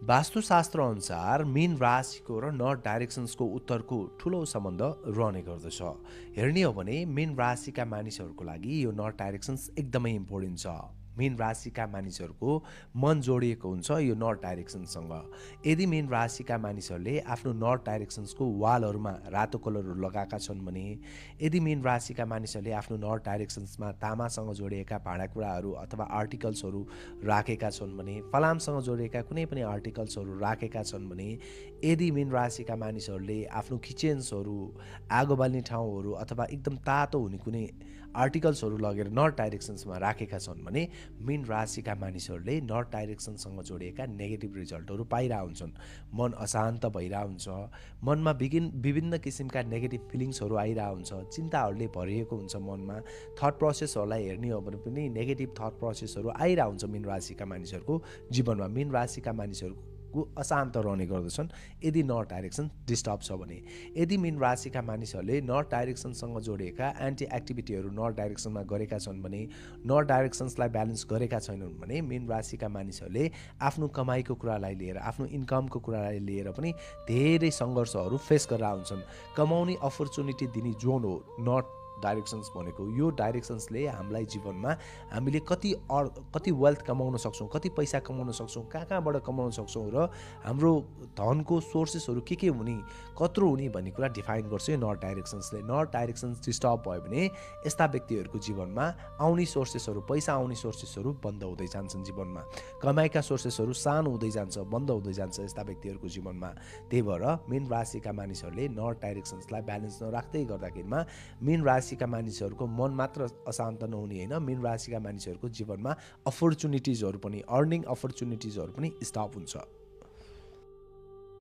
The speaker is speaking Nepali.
वास्तुशास्त्र अनुसार मीन राशिको र नर्थ डाइरेक्सन्सको उत्तरको ठुलो सम्बन्ध रहने गर्दछ। हेर्ने हो भने मीन राशिका मानिसहरूको लागि यो नर्थ डाइरेक्सन्स एकदमै इम्पोर्टेन्ट छ। मीन राशिका मानिसहरूको मन जोडिएको हुन्छ यो नर्थ डाइरेक्सनसँग। यदि मीन राशिका मानिसहरूले आफ्नो नर्थ डाइरेक्सन्सको वालहरूमा रातो कलरहरू लगाएका छन् भने, यदि मीन राशिका मानिसहरूले आफ्नो नर्थ डाइरेक्सन्समा तामासँग जोडिएका भाँडाकुँडाहरू अथवा आर्टिकल्सहरू राखेका छन् भने, फलामसँग जोडिएका कुनै पनि आर्टिकल्सहरू राखेका छन् भने, यदि मीन राशिका मानिसहरूले आफ्नो किचन्सहरू, आगो बाल्ने ठाउँहरू अथवा एकदम तातो हुने कुनै आर्टिकल्सहरू लगेर नर्थ डाइरेक्सन्समा राखेका छन् भने, मीन राशिका मानिसहरूले नर्थ डाइरेक्सनसँग जोडिएका नेगेटिभ रिजल्टहरू पाइरहेको हुन्छन्। मन अशान्त भइरहेको हुन्छ, मनमा विभिन्न किसिमका नेगेटिभ फिलिङ्सहरू आइरहेको हुन्छ, चिन्ताहरूले भरिएको हुन्छ मनमा। थट प्रोसेसहरूलाई हेर्ने हो भने पनि नेगेटिभ थट प्रोसेसहरू आइरहेको हुन्छ मीन राशिका मानिसहरूको जीवनमा। मीन राशिका मानिसहरूको अशान्त रहने गर्दछन् यदि नर्थ डाइरेक्सन डिस्टर्ब छ भने। यदि मीन राशिका मानिसहरूले नर्थ डाइरेक्सनसँग जोडिएका एन्टी एक्टिभिटीहरू नर्थ डाइरेक्सनमा गरेका छन् भने, नर्थ डाइरेक्सन्सलाई ब्यालेन्स गरेका छैनन् भने, मीन राशिका मानिसहरूले आफ्नो कमाइको कुरालाई लिएर, आफ्नो इन्कमको कुरालाई लिएर पनि धेरै सङ्घर्षहरू फेस गरेर हुन्छन्। कमाउने अपर्च्युनिटी दिने जोन हो नर्थ डाइरेक्सन्स भनेको। यो डाइरेक्सन्सले हामीलाई जीवनमा हामीले कति वेल्थ कमाउन सक्छौँ, कति पैसा कमाउन सक्छौँ, कहाँबाट कमाउन सक्छौँ र हाम्रो धनको सोर्सेसहरू के हुने, कत्रो हुने भन्ने कुरा डिफाइन गर्छ यो नर्थ डाइरेक्सन्सले। नर्थ डाइरेक्सन्स डिस्टर्ब भयो भने यस्ता व्यक्तिहरूको जीवनमा आउने सोर्सेसहरू, पैसा आउने सोर्सेसहरू बन्द हुँदै जान्छन् जीवनमा। कमाइका सोर्सेसहरू सानो हुँदै जान्छ, बन्द हुँदै जान्छ यस्ता व्यक्तिहरूको जीवनमा। त्यही भएर मीन राशिका मानिसहरूले नर्थ डाइरेक्सन्सलाई ब्यालेन्स नराख्दै गर्दाखेरिमा मीन राशिका मानिसहरूको मन मात्र अशान्त नहुने होइन, मीन राशिका मानिसहरूको जीवनमा अपर्च्युनिटिजहरू पनि, अर्निङ अपर्च्युनिटिजहरू पनि स्टप हुन्छ।